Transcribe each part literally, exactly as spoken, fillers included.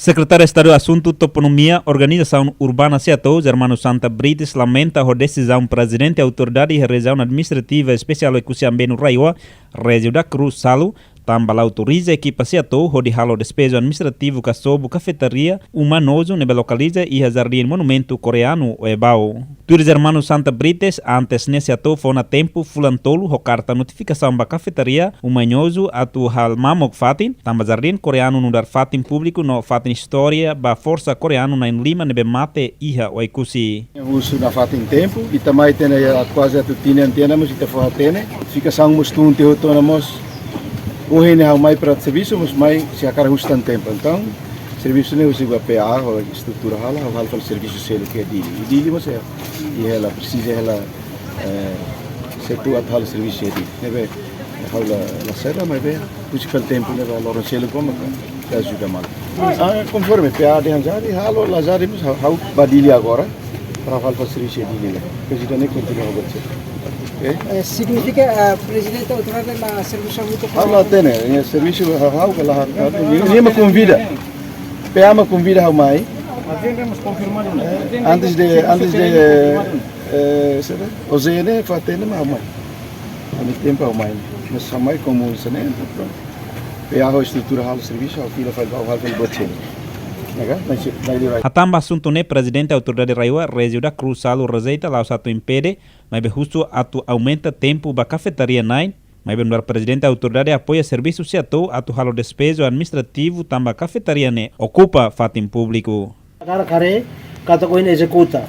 Sekretáriu Estadu Asuntu Toponímia, Organizasaun Urbana Seattle, Germano Santa Brites, lamenta ho desizaun Prezidente Autoridade Rejiaun Administrativa Espesiál Oekusi Ambenu RAEOA, Régio da Cruz Salu, tanba la autoriza ekipa Seattle hodi halo despeju administrativu ka sobu kafetaria Uma Nozu ne'ebé lokaliza iha Jardín Monumentu Koreanu Oebau. Tuir Germano Santa Brites, antes ne'e Seattle fó ona tempu fulan tolu ho karta notifikasaun ba kafetaria Uma Nozu atu halo mamuk fatin, tanba Jardín Koreanu nu'udar fatin públiku no fatin istória ba forsa koreanu na'in-lima ne'ebé mate iha Oekusi. Husu nafatin tempu, ita mai tiha ona iha kuaze atu tinan tiha ona, mós ita fó hatene. Fika saun mós tun tiha hotu ona mós. Ohin ne'e ha'u mai para servisu, mós mai sei hakarak husu tan tempu. Entaun, servisu ne'e husi ba P A, ho estrutura halo, ha'u halo fali servisu seluk iha Dili. I Dili mós iha, iha hela, presiza hela, eh, setór atu halo servisu iha Dili. Ne'ebé, ha'u la, la sera, maibé, husi fali tempu ne'e ba loron seluk ba maka, ita ajuda malu. Ah, konforme P A dehan jadi, halo la jadi, mós ha'u, ha'u ba Dili agora, para halo fali servisu iha Dili. Prezidente kontinua buat sira. Oke? Eh, signifika, ah, Prezidente Autoridade la servisu hamutuk? Ha'u la hatene, iha servisu ha'u, ha'u ka la hatene. Nia, nia mak konvida. P A mak konvida ha'u mai. Antes de, antes de, eh, saida? Ozene, fó hatene mak ha'u mai. Ami tempu ha'u mai. Mas ha'u mai komu sene, prontu. P A ho estrutura halo servisu, ha'u fila fali, ha'u halo fali buat seluk. Ya kan? Mas, mas di right. Hatán ba asuntu ne'e, Prezidente Autoridade RAEOA, Régio da Cruz Salu, rejeita, la'ós atu impede, maibé husu atu aumenta tempu ba kafetaria na'in, maibé nu'udar Prezidente Autoridade apoia servisu Seattle atu halo despeju administrativu tanba kafetaria ne'e okupa fatin públiku. Agora haree katak ohin ezekuta.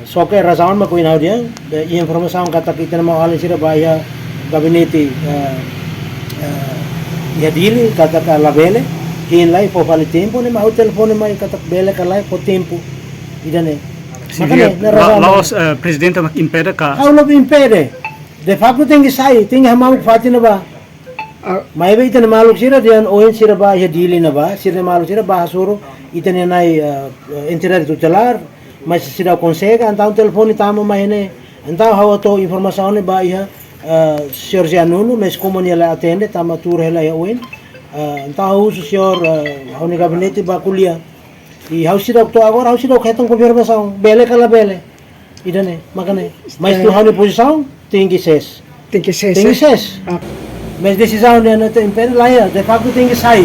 Só ke razaun mak ohin ha'u dehan, eh, iha informasaun katak ita-nia maun-alin sira ba iha gabinete, eh, eh, iha Dili, katak labele, hein lai fó fali tempu, ne'e mak ha'u telefone mai katak bele ka lae fó tempu. Ida-ne'e. Sim, maka ne'e, ne'e la-, razaun. La'ós, eh, Prezidente mak impede ka? Ha'u la impede. De facto tenke sai, tenke hamamuk fatin ne'ebá. Ah. Maibé ita-nia maluk sira dehan ohin sira ba iha Dili ne'ebá, sira-nia maluk sira ba hasoru ita-nia na'i, eh, eh, entidade tutelar, mas seidauk konsege, entaun telefone tama mai ne'e. Entaun ha'u hato'o informasaun ne'e ba iha, eh, señór Zé Nuno, mas komu nia la atende, tama tuur hela iha oin. Eh, entaun ha'u husu señór, eh, ha'u-nia gabinete ba ko'alia. I ha'u seidauk to'o agora, ha'u seidauk hetan konfirmasaun, bele ka labele. Ida-ne'e, maka ne'e. Mas, eh, tuir ha'u-nia pozisaun, tenke ses. Tenke ses, tenke eh? Ses. Ah. Mas desizaun ne'e atu impede, la iha, de facto tenke sai.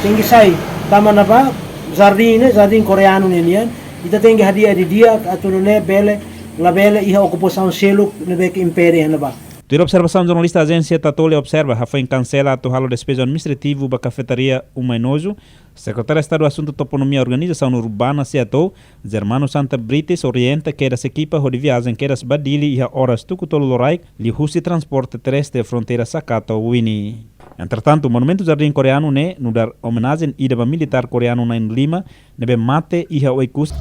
Tenke sai. Tanba ne'ebá, jardín ne'e, jardín koreanu ne'e nian. Ita tenke hadi'a didi'ak, atu nune'e bele, labele iha okupasaun seluk ne'ebé ke impede iha ne'ebá. Tuir observasaun jornalista Ajénsia Tatoli observa, hafoin kansela atu halo despeju administrativu ba kafetaria Uma Nozu, Sekretáriu Estadu Asuntu Toponímia, Organizasaun Urbana Seattle, Germano Santa Brites orienta kedas ekipa hodi viajen kedas ba Dili iha oras tuku tolu loraik, liuhusi transporte terrestre fronteira Sakato Wini. Entretantu, monumentu Jardín Koreanu ne'e nu'udar omenajen ida ba militár koreanu na'in-lima ne'ebé mate iha Oekusi.